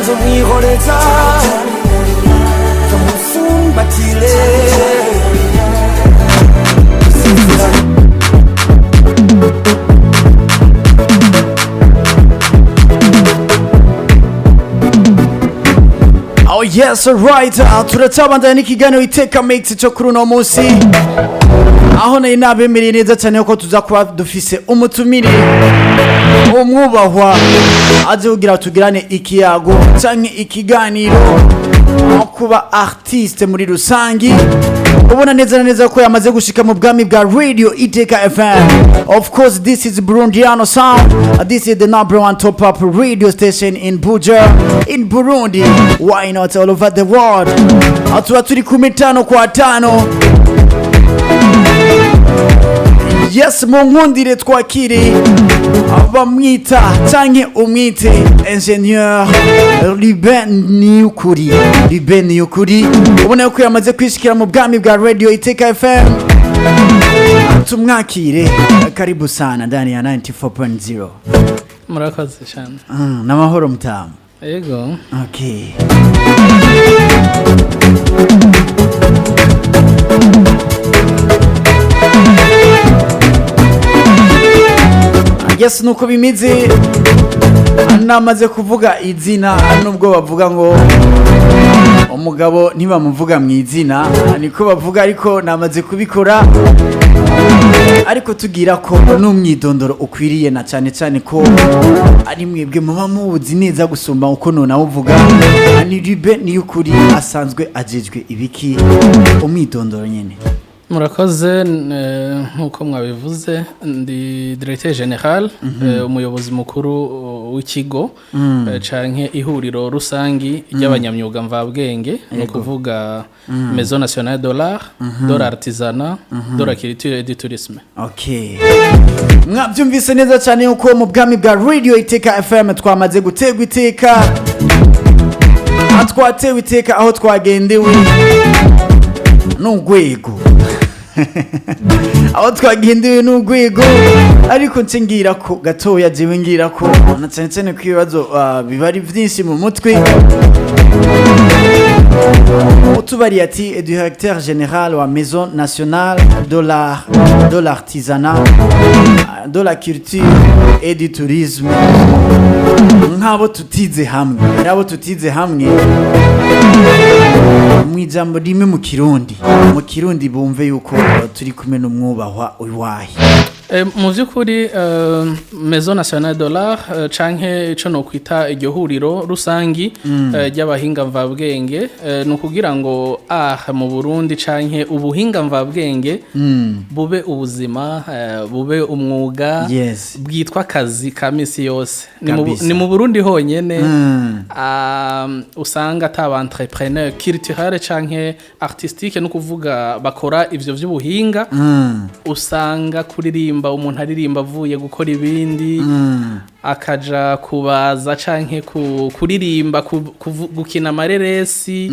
Nzomwihoreza, nzomufumbatire. Oh yes, alright. Turacabandanya n'ikiganiro Iteka Mix cyo kuri uno munsi, aho nari nabemereye neza cyane ko tuza kuba dufise umutumire umwubahwa aze kugira tugirane ikiyago canke ikiganiro aho kuba artiste muri rusangi. Ubona neza na neza ko yamaze gushika mu bwami bwa Radio Iteka FM. Of course, this is Burundiano Sound. This is the number one top up radio station in Buja, in Burundi, why not all over the world. Aho tuba turi kumi tano kwa tano. Yes, mu nkundire twakire bamwita canke umwite Ingénieur Ruben Niyukuri. Ruben Niyukuri, ubona yuko yamaze kwishikira mu bwami bwa Radio Iteka FM. Tumwakire, karibu sana ndani ya 94.0. Murakoze cyane. N'amahoro mutamu? Yego. Okay. Yes, nuko bimeze. Namaze kuvuga izina, nubwo bavuga ngo umugabo ntibamuvuga mu izina, niko bavuga, ariko namaze kubikora. Ariko tugira ko n'umwidondoro ukwiriye, na cyane cyane ko ari mwebwe muba muwuzi neza gusumba uko nonawuvuga. Ni Rube Niyukuri, asanzwe ajejwe ibiki? Umwidondoro nyene. Murakoze. Nk'uko mwabivuze, ndi directeur général, umuyobozi mukuru w'ikigo canke ihuriro rusangi ry'abanyamyuga mvabwenge, ni ukuvuga Maison nationale de l'art, de l'artisanat, de la culture et du tourisme. Okay. Mwabyumvise neza cyane yuko mu bwami bwa Radio Iteka FM twamaze gutegwa iteka. Aha twatewe iteka, aho twagendewe n'urwego, aho twagendewe n'urwego. Ariko nce ngira ko gatoya, jewe ngira ko na cyane cyane ko ibibazo biba ari byinshi mu mutwe. Utubariye ati directeur général wa Maison nationale de l'art, de l'artisanat, de la culture et du tourisme, nk'abo tutize hamwe, nk'abo tutize hamwe, mu ijambo rimwe mu Kirundi bumve yuko turi kumwe n'umwubahwa uwahe? Mu by'ukuri, Maison nationale de l'art canke ico nokwita iryo huriro rusangi ry'abahinga mvabwenge, ni ukugira ngo art mu Burundi canke ubuhinga mvabwenge bube ubuzima, bube umwuga bwitwa akazi ka misi yose. Ni mu Burundi honyene usanga ata ba entrepreneur culturel canke artistique, no kuvuga bakora ivyo vy'ubuhinga. Usanga kuririmba, umuntu aririmba avuye gukora ibindi, akaja kubaza canke kuririmba, gukina amareresi,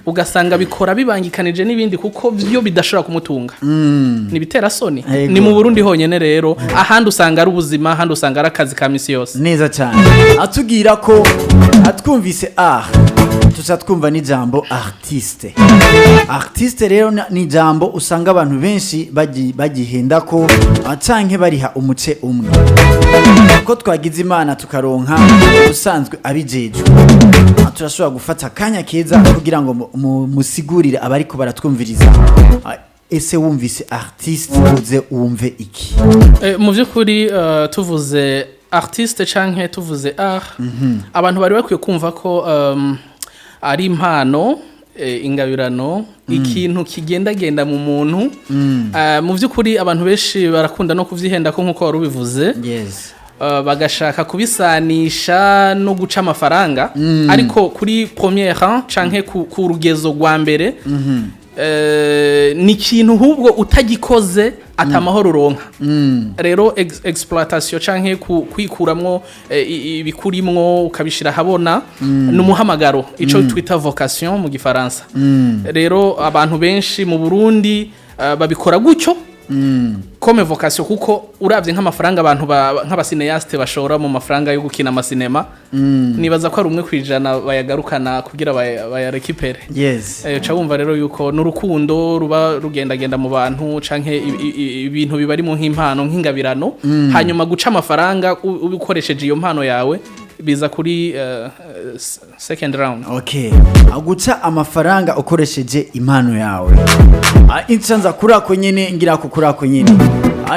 ugasanga bikora bibangikanije n'ibindi kuko vyo bidashobora kumutunga. Ni bitera soni. Ni mu Burundi honyene rero, ahandi usanga ari ubuzima, ahandi usanga ari akazi ka misi yose. Neza cyane. Atubwira ko atwumvise art, tuca twumva n'ijambo artiste. Artiste rero ni ijambo usanga abantu benshi bagihenda ko canke bariha umuce umwe. Ko twagize Imana tukaronka usanzwe abijejwe, turashobora gufata akanya keza kugira ngo musigurire abariko baratwumviriza. Ese wumvise artiste uze wumve iki? Mu by'ukuri, tuvuze artiste canke tuvuze art, abantu bari bakwiye kumva ko ari impano, ingabirano, ikintu kigendagenda mu muntu. Mu by'ukuri abantu benshi barakunda no kuvyihenda ko, nkuko wari ubivuze, bagashaka kubisanisha no guca amafaranga. Ariko kuri premier rang canke ku rugezo rwa mbere, ni ikintu ahubwo utagikoze atamahoro uronka. Rero exploitation canke kwikuramwo ibikurimwo ukabishira ahabona ni umuhamagaro, ico twita vocation mu gifaransa. Rero abantu benshi mu Burundi babikora gutyo. Comme vocation, kuko uravye nk'amafaranga abantu nk'aba cinéastes bashora mu mafaranga yo gukina amasinema, nibaza ko ari 1% bayagarukana kugira baya récupère. Ca wumva rero yuko n'urukundo ruba rugendagenda mu bantu canke ibintu biba ari mu nk'impano, nk'ingabirano, hanyuma guca amafaranga ukoresheje iyo mpano yawe biza kuri second round. Okay, guca amafaranga ukoresheje impano yawe. Insanza kuri ako nyene, ngira ko kuri ako nyene.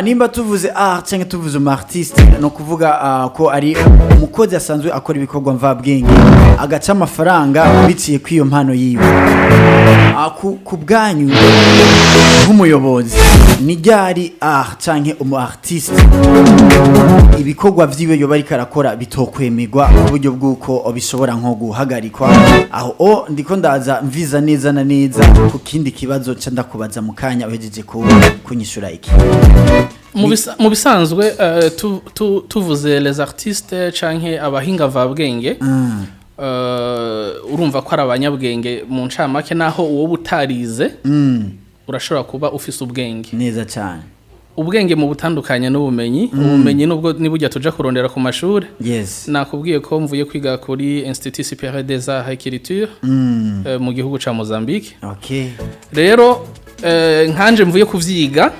Nimba tuvuze art cyangwa tuvuze umu artiste, no kuvuga ko ari umukozi asanzwe akora ibikorwa mvabwenge, agaca amafaranga biciye kuri iyo mpano yiwe. Ku bwanyu nk'umuyobozi, ni ryari art canke umu artiste ibikorwa vyiwe yoba ariko arakora bitokwemerwa ku buryo bw'uko bishobora nko guhagarikwa? Aho o ndiko ndaza mviza neza na neza ku kindi kibazo nca ndakubaza mu kanya uhejeje kunyishura iki. Mu bisanzwe tuvuze les artistes canke abahinga mvabwenge, urumva ko ari abanyabwenge mu ncamake. Naho uwo utarize, urashobora kuba ufise ubwenge. Neza cyane. Ubwenge mu butandukanye n'ubumenyi. Ubumenyi nubwo nibujya tuja kurondera ku mashuri. Nakubwiye ko mvuye kwiga kuri Institut Supérieur des Arts et Culture mu gihugu ca Mozambique. Rero nkanje mvuye kuvyiga,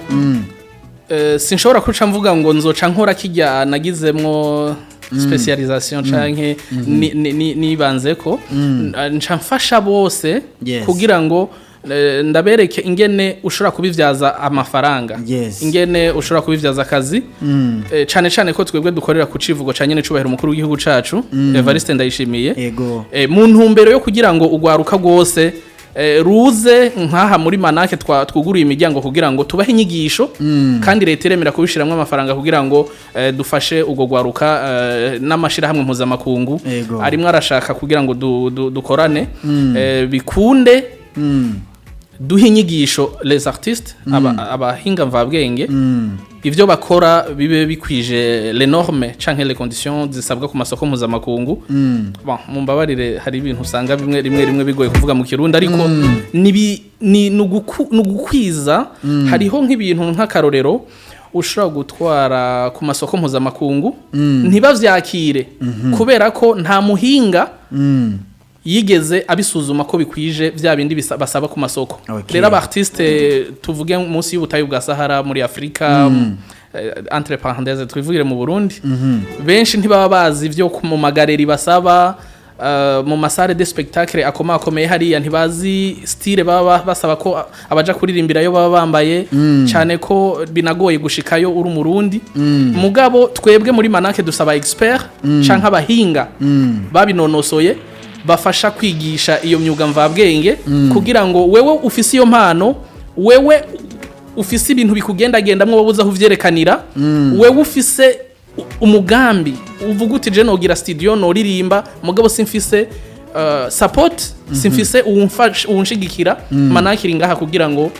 sinshobora kuca mvuga ngo nzoca nkora kijya nagizemwo spécialisation canke nibanzeko. Nca mfasha bose kugira ngo ndabereke ingene ushobora kubivyaza amafaranga, ingene ushobora kubivyaza akazi, cane cane ko twebwe dukorera ku civugo ca nyene cubahiro umukuru w'igihugu cacu Evariste Ndayishimiye, mu ntumbero yo kugira ngo ugwaruka rwose ruze nkaha muri Manake twuguruye imiryango kugira ngo tubahe inyigisho, kandi leta iremera kubishiramwo amafaranga kugira ngo dufashe ubwo gwaruka, n'amashirahamwe mpuzamakungu arimwo arashaka kugira ngo dukorane, bikunde duhe inyigisho les artistes, abahinga mvabwenge, ivyo bakora bibe bikwije les normes canke les conditions zisabwa ku masoko mpuzamakungu. Bon, mumbabarire, hari ibintu usanga bimwe rimwe rimwe bigoye kuvuga mu Kirundi, ariko ni nugukwiza. Hariho nk'ibintu, nk'akarorero, ushobora gutwara ku masoko mpuzamakungu ntibavyakire kubera ko nta muhinga yigeze abisuzuma ko bikwije vya bindi basaba ku masoko. Rero aba artiste, tuvuge munsi y'ubutayu bwa Sahara muri Afrika, entre parenthèses twivugire mu Burundi, benshi ntibaba bazi ivyo mu ma galeries basaba, mu ma salles de spectacle akomakomeye hariya, ntibazi style baba basaba ko abaja kuririmbirayo baba bambaye, cyane ko binagoye gushikayo uri Umurundi. Mugabo twebwe muri Manake dusaba expert canke abahinga babinonosoye bafasha kwigisha iyo myuga mvabwenge, kugira ngo wewe ufise iyo mpano, wewe ufise ibintu bikugendagendamwo wowe uzi aho uvyerekanira, wewe ufise umugambi uvuga uti: "Je nogira studio, noririmba, mugabo simfise support, simfise uwunshigikira." Manake iri ngaha kugira ngo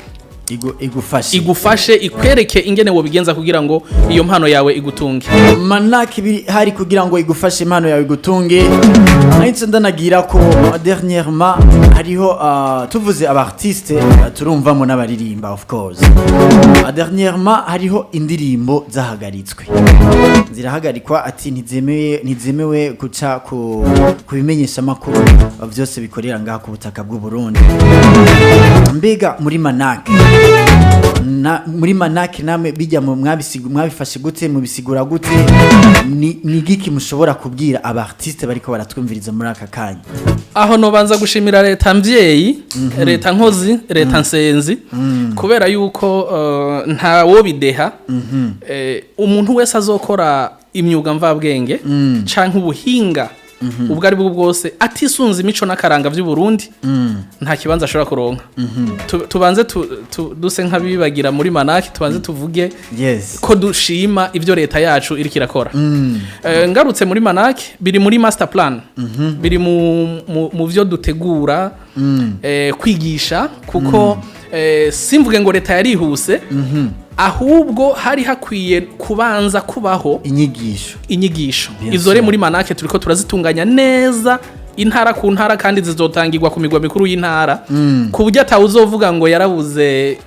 Igufashe. Igufashe, ikwereke ingene wobigenza kugira ngo iyo mpano yawe igutunge. Manake biri hari kugira ngo igufashe, impano yawe igutunge. Nahise ndanagira ko dernièrement hariho, tuvuze aba artiste, turumvamo n'abaririmba, of course. Dernièrement hariho indirimbo zahagaritswe, zirahagarikwa, ati ntizemewe guca ku bimenyesha makuru byose bikorera ngaha ku butaka bw'u Burundi. Mbega muri Manake na muri Manake namwe bijya mu mwabifashe gute? Mubisigura gute? Ni giki mushobora kubwira aba artiste bariko baratwumviriza muri aka kanya? Aho nobanza gushimira leta mvyeyi, leta nkozi, leta nsenzi, kubera yuko nta wo bideha. Umuntu wese azokora imyuga mvabwenge canke ubuhinga ubwo ari bwo bwose atisunze imico n'akaranga vy'u Burundi, nta kibanza ashobora kuronka. Tubanze duse nk'abibagira muri Manake, tubanze tuvuge ko dushima ibyo leta yacu iriko irakora. Ngarutse muri Manake, biri muri master plan, biri mu vyo dutegura kwigisha, kuko simvuge ngo leta yarihuse, ahubwo hari hakwiye kubanza kubaho inyigisho. Inyigisho. Bien Izo rero sûr. muri Manake turiko turazitunganya neza intara ku ntara, kandi zizotangirwa ku migwa mikuru y'intara, ku buryo atawuzovuga ngo yarabuze.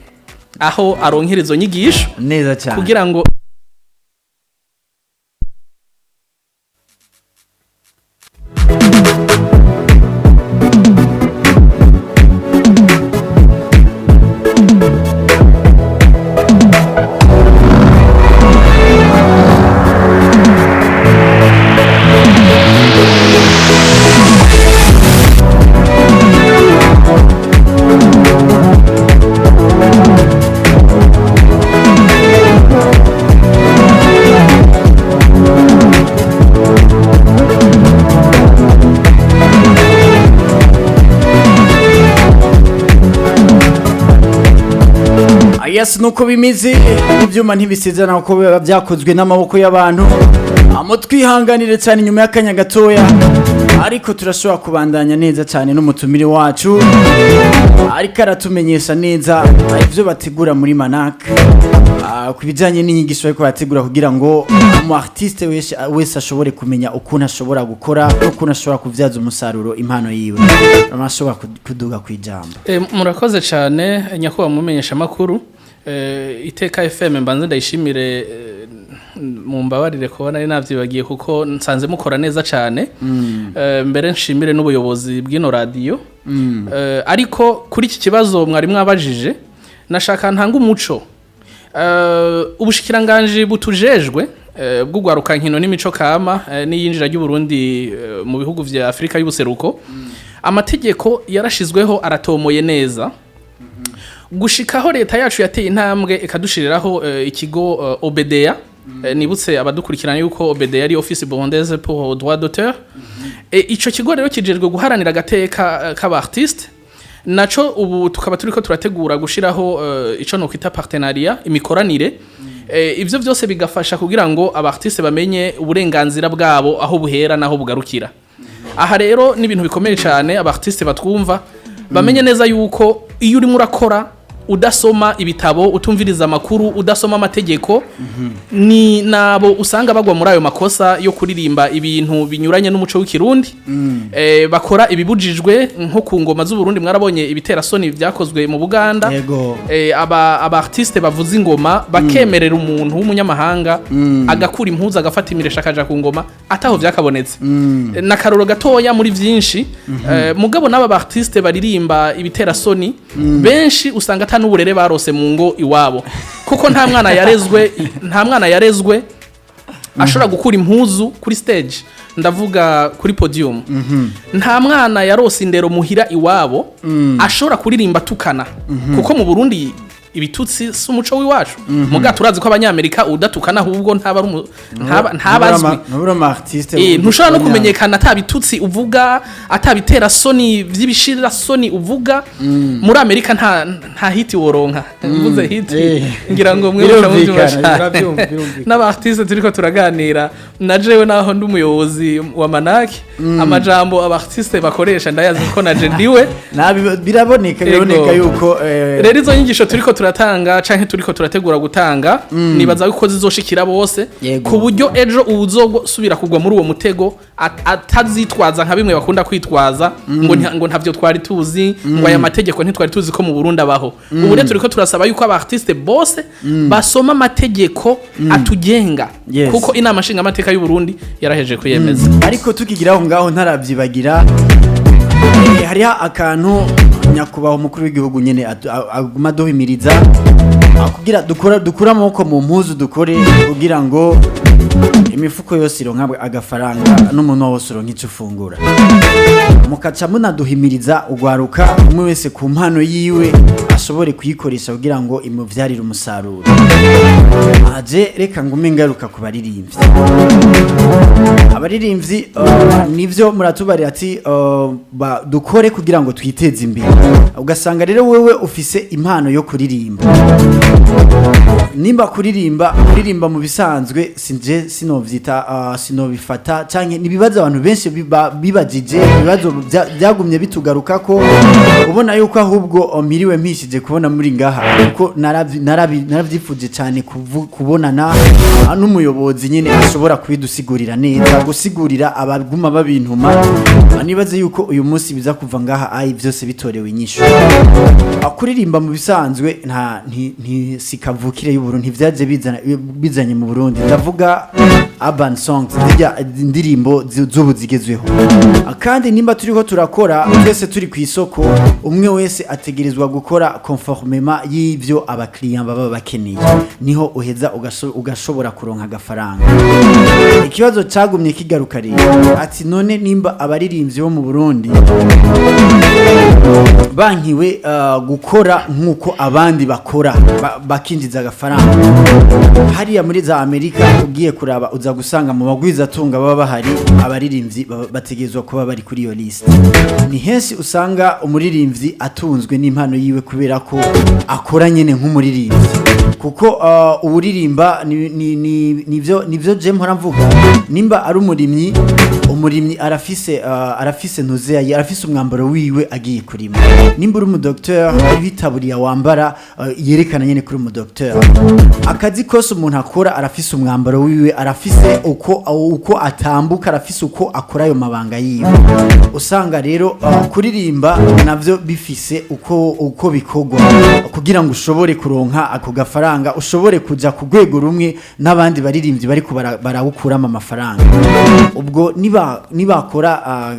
Aho aronkera izo nyigisho Neza cyane. kugira ngo Yes, nuko bimeze. Ibyuma ntibisezerana kuko biba byakozwe n'amaboko y'abantu. Amo twihanganire cyane inyuma y'akanya gatoya, ariko turashobora kubandanya neza cyane n'umutumire wacu, ariko aratumenyesha neza ibyo bategura muri Manak ku bijyanye n'inyigisho bariko barategura kugira ngo umu artiste wese ashobore kumenya ukuntu ashobora gukora n'ukuntu ashobora kubyaza umusaruro impano yiwe. Ashobora kuduga ku ijambo. Murakoze cyane, nyakubahwa mumenyesha makuru. Iteka FM, mbanze ndayishimire, mumbabarire kuba nari navyibagiye kuko nsanze mukora neza cyane. Mbere nshimire n'ubuyobozi bw'ino radiyo. Ariko kuri iki kibazo mwari mwabajije, nashaka ntanga umuco. Ubushikiranganji butujejwe bw'ugwarukankino n'imico kama n'iyinjira ry'u Burundi mu bihugu vya Afrika y'ubuseruko, amategeko yarashizweho, aratomoye neza, gushikaho leta yacu yateye intambwe ikadushiriraho ikigo OBDA. Nibutse abadukurikirana yuko OBDA ari Office Burundaise pour droit d'auteur. Ico kigo rero kijejwe guharanira agateka k'aba artiste. Naco ubu tukaba turiko turategura gushiraho ico nokwita partenariat, imikoranire. Ivyo vyose bigafasha kugira ngo aba artiste bamenye uburenganzira bwabo aho buhera naho bugarukira. Aha rero ni ibintu bikomeye cyane, aba artiste batwumva bamenye neza yuko iyo urimo urakora udasoma ibitabo, utumviriza amakuru, udasoma amategeko, ni nabo usanga bagwa muri ayo makosa yo kuririmba ibintu binyuranye n'umuco w'ikirundi, bakora ibibujijwe nko ku ngoma z'u Burundi. Mwarabonye ibiterasoni byakozwe mu Buganda. Aba artiste bavuza ingoma bakemerera umuntu w'umunyamahanga agakura impuzu, agafata imiresha, akaja ku ngoma ataho vyakabonetse. N'akaroro gatoya muri vyinshi. Mugabo n'aba artiste baririmba ibiterasoni benshi usanga ata n'uburere barose mu ngo iwabo, kuko nta mwana yarezwe ashobora gukura impuzu kuri stage, ndavuga kuri podium. Nta mwana yarose indero muhira iwabo ashobora kuririmba tukana, kuko mu Burundi ibitutsi si umuco w'iwacu. Muga turazi ko abanyamerika udatukana ahubwo ntaba ari ntabazwi. Ntubura ama artiste. Ntushobora no kumenyekana atabitutsi uvuga, atabitera soni vy'ibishira soni uvuga. Muri Amerika nta hit woronka. Mvuze hit, ngira ngo mwe muca muvyumva Birumvikana, cane. Birabyumva, birumvikana. N'aba artiste turiko turaganira, na jewe naho ndi umuyobozi wa Manaki, amajambo aba artiste bakoresha ndayazi ko naje ndiwe. Nabi biraboneka, biraboneka yuko Rero izo nyigisho turiko turatanga canke turiko turategura gutanga, nibaza ko zizoshikira bose, ku buryo ejo uwuzosubira kugwa muri uwo mutego atazitwaza nka bimwe bakunda kwitwaza ngo ntavyo twari tuzi, ngo aya mategeko ntitwari tuzi ko mu Burundi abaho. Ubu rero turiko turasaba yuko aba artiste bose basoma amategeko atugenga, kuko inama nshingamateka y'u Burundi yaraheje kuyemeza. Ariko tukigiraho ngaho, ntarabyibagira, hariho akantu nyakubahwa umukuru w'igihugu nyene aguma aduhimiriza kugira dukura amaboko mu mpuzu, dukore kugira ngo imifuko yose ironka agafaranga n'umuntu wose uronka ico ufungura. Mukaca munaduhimiriza ugwaruka, umwe wese ku mpano yiwe ashobore kuyikoresha kugira ngo imuvyarire umusaruro. Aje reka ngume ngaruka ku baririmbyi. Abaririmbyi, nivyo muratubarira ati dukore kugira ngo twiteze imbere. Ugasanga rero wewe ufise impano yo kuririmba. Nimba kuririmba mu bisanzwe, sinje sinovyita, sinobifata canke nibibazo abantu benshi bibajije, ibibazo byagumye bitugaruka ko ubona yuko ahubwo miriwe mpishije kubona muri ngaha, kuko naravyifuje cyane kubonana n'umuyobozi nyine ashobora kubidusigurira neza, gusigurira abaguma babintuma. Nibaze yuko uyu munsi biza kuva ngaha ayi byose bitorewe inyishu. Kuririmba mu bisanzwe nta nti sikavukire y'Uburundi, ntivyaje bizanye mu Burundi. Ndavuga urban songs, zirya indirimbo z'ubu zigezweho. Kandi nimba turiko turakora twese turi ku isoko, umwe wese ategerezwa gukora conformément y'ivyo abakiriya baba bakeneye, niho uheza ugashobora kuronka agafaranga. Ikibazo cagumye kigaruka rero ati: none nimba abaririmbyi bo mu Burundi bankiwe gukora nk'uko abandi bakora, bakinjiza agafaranga hariya muri za Amerika, ugiye kuraba uza gusanga mu bagwizatunga baba bahari, abaririmbyi bategerezwa kuba bari kuri iyo liste. Ni henshi usanga umuririmbyi atunzwe n'impano yiwe kubera ko akora nyene nk'umuririmbyi, kuko uwuririmba nivyo je mpora mvuga. Nimba ari umurimyi, umurimyi arafise ntuzeya, arafise umwambaro wiwe agiye kurima. Nimba uri umudocteur, hariho itaburiya wambara yerekana nyene kuri umudocteur. Akazi kose umuntu akora arafise umwambaro wiwe, arafise uko atambuka, arafise uko akora ayo mabanga yiwe. Usanga rero kuririmba navyo bifise uko bikorwa kugira ngo ushobore kuronka ako gafaranga, ushobore kuja ku rwego rumwe n'abandi baririmbyi bariko barawukuramo amafaranga. Ubwo niba nibakora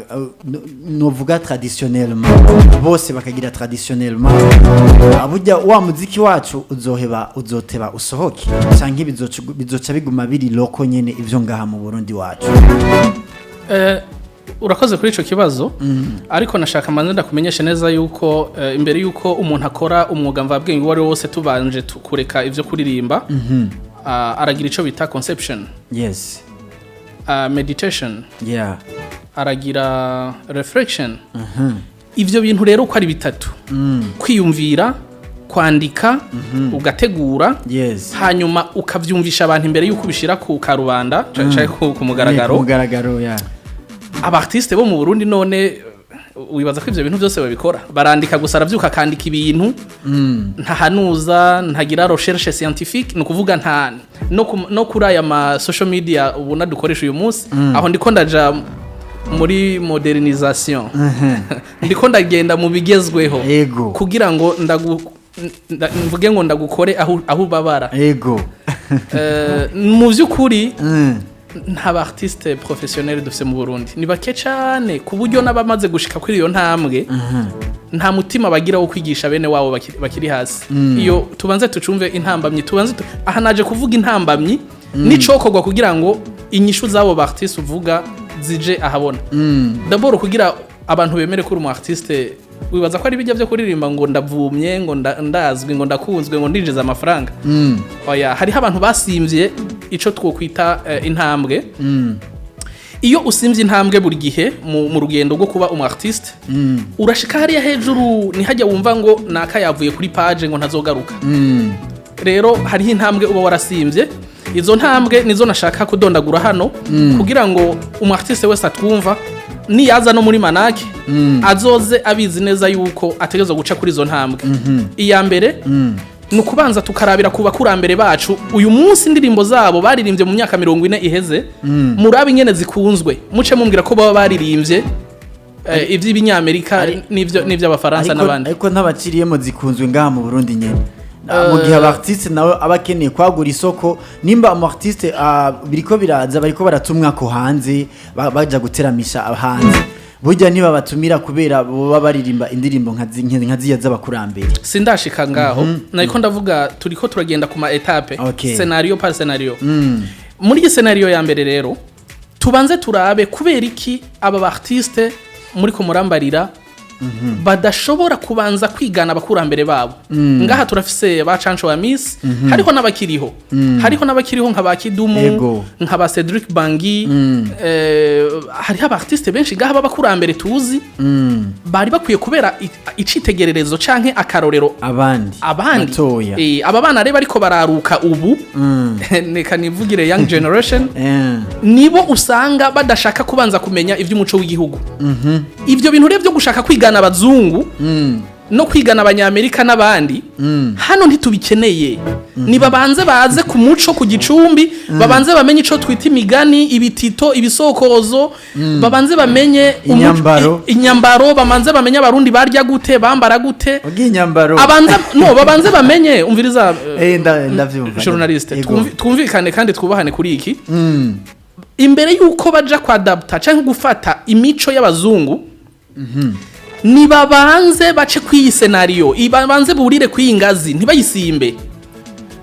novuga traditionnellement, bose bakagira traditionnellement, burya wa muziki wacu uzoheba uzoteba usohoke, canke bizoca biguma biri local nyene ivyo ngaha mu Burundi wacu? Urakoze kuri ico kibazo, ariko nashaka manze ndakumenyesha neza yuko imbere yuko umuntu akora umwuga mvabwenge uwo ari wo wose, tubanje kureka ivyo kuririmba, aragira ico bita conception, meditation, aragira reflection. Ivyo bintu rero uko ari bitatu, kwiyumvira, kwandika, ugategura, hanyuma ukavyumvisha abantu imbere yuko ubishira ku karubanda canke ku mugaragaro. Ku mugaragaro, ya. Aba artiste bo mu Burundi none wibaza ko ivyo bintu byose babikora? Barandika gusa, aravyuka akandika ibintu, ntahanuza, ntagira recherche scientifique. Ni ukuvuga nta no kuri aya ma social media ubona dukoresha uyu munsi, aho ndiko ndaja muri modernisation, ndiko ndagenda mu bigezweho kugira ngo mvuge ngo ndagukore aho ubabara. Mu by'ukuri nta ba artiste professionnel dufise mu Burundi, ni bake cyane, ku buryo n'abamaze gushika kuri iyo ntambwe nta mutima bagira wo kwigisha bene wabo bakiri hasi. Iyo tubanze tucumve intambamyi, tubanze aha naje kuvuga intambamyi n'icokorwa kugira ngo inyishu z'abo ba artiste uvuga zije ahabona. D'abord, kugira abantu bemere ko uri umu artiste, wibaza ko ari bijya byo kuririmba ngo ndavumye, ngo ndazwi, ngo ndakunzwe, ngo ndinjiza amafaranga? Oya, hariho abantu basimvye ico twokwita intambwe. Iyo usimvye intambwe buri gihe mu rugendo rwo kuba umu artiste, urashika hariya hejuru ntihajya wumva ngo naka yavuye kuri page ngo ntazogaruka. Rero hariho intambwe uba warasimvye. Izo ntambwe nizo nashaka kudondagura hano kugira ngo umu artiste wese atwumva, niyaza no muri manake, azoze abizi neza yuko ategerezwa guca kuri izo ntambwe. Iya mbere ni ukubanza tukarabira ku bakurambere bacu. Uyu munsi indirimbo zabo baririmbye mu myaka 40 iheze, murabe ingene zikunzwe, muce mumbwira ko baba baririmbye ivy'ibinyamerika n'ivy'abafaransa n'abandi. Ariko ntabaciriyemo, zikunzwe ngaha mu Burundi nyene. Mu gihe aba artiste nawe aba akeneye kwagura isoko, nimba umu artiste biriko biraza, bariko baratumwa ko hanze, baja guteramisha hanze, burya ntibabatumira kubera baba baririmba indirimbo nka ziya z'abakurambere. Sindashika ngaho, nariko ndavuga turiko turagenda ku ma étapes, scénario par scénario. Muri iyi scénario ya mbere rero, tubanze turabe kubera iki aba ba artiste muri ko murambarira. Badashobora kubanza kwigana abakurambere babo. Ngaha turafise ba Canjo wa Miss, hariho n'abakiriho nka ba Kidumu, nka ba Cedric Bangi, hariho aba artiste benshi ngaha b'abakurambere tuzi bari bakwiye kubera icitegererezo canke akarorero abandi abandi. Batoya. Aba bana rero bariko bararuka ubu, reka nivugire young generation, nibo usanga badashaka kubanza kumenya iby'umuco w'igihugu. Ibyo bintu rero byo gushaka kwigana abazungu no kwigana abanyamerika n'abandi, hano ntitubikeneye. Nibabanze baze ku muco, ku gicumbi, babanze bamenye ico twita imigani, ibitito, ibisokozo, babanze bamenye Inyambaro. Inyambaro, babanze bamenye Abarundi barya gute, bambara gute. Ubwiye inyambaro. Abanza no babanze bamenye, umviriza, Ndavyumva. journaliste, Ego. twumvikane kandi twubahane kuri iki. Imbere yuko baja kwadapta canke gufata imico y'abazungu, nibabanze bace kw'iyi scénario, babanze burire kw'iyi ngazi, ntibayisimbe.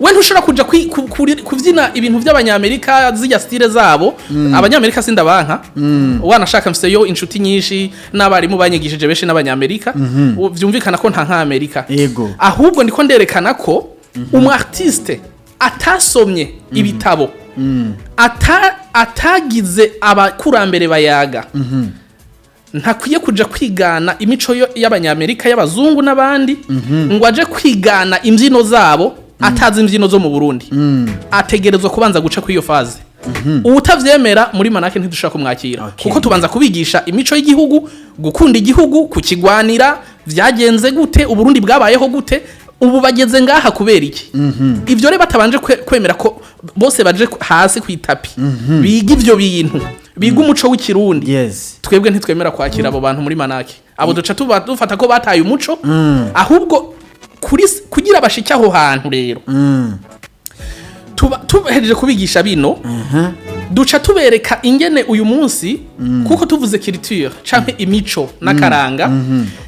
We ntushobora kuja kuvyina ibintu by'Abanyamerika, zirya style zabo. Abanyamerika sindabanka, wanashaka mfiseyo inshuti nyinshi n'abarimu banyigishije benshi n'Abanyamerika. Vyumvikana ko nta nk'Amerika. Ahubwo ndiko nderekana ko umu artiste atasomye ibitabo, atagize abakurambere bayaga, ntakwiye kuja kwigana imico y'Abanyamerika, y'abazungu n'abandi, ngo aje kwigana imbyino zabo atazi imbyino zo mu Burundi. Ategerezwa kubanza guca kuri iyo phase. Uwutavyemera, muri Manake ntidushobora kumwakira, kuko tubanza kubigisha imico y'igihugu, gukunda igihugu, kukigwanira, vyagenze gute, Uburundi bwabayeho gute, ubu bageze ngaha kubera iki. Ivyo rero batabanje kwemera ko bose baje hasi ku itapi, biga ivyo bintu, biga umuco w'Ikirundi, twebwe ntitwemera kwakira abo bantu muri Manake. Abo duca tuba dufata ko bataye umuco. Ahubwo kuri kugira bashike aho hantu rero, tuba tuhejeje kubigisha bino, duca tubereka ingene uyu munsi, kuko tuvuze culture canke imico n'akaranga,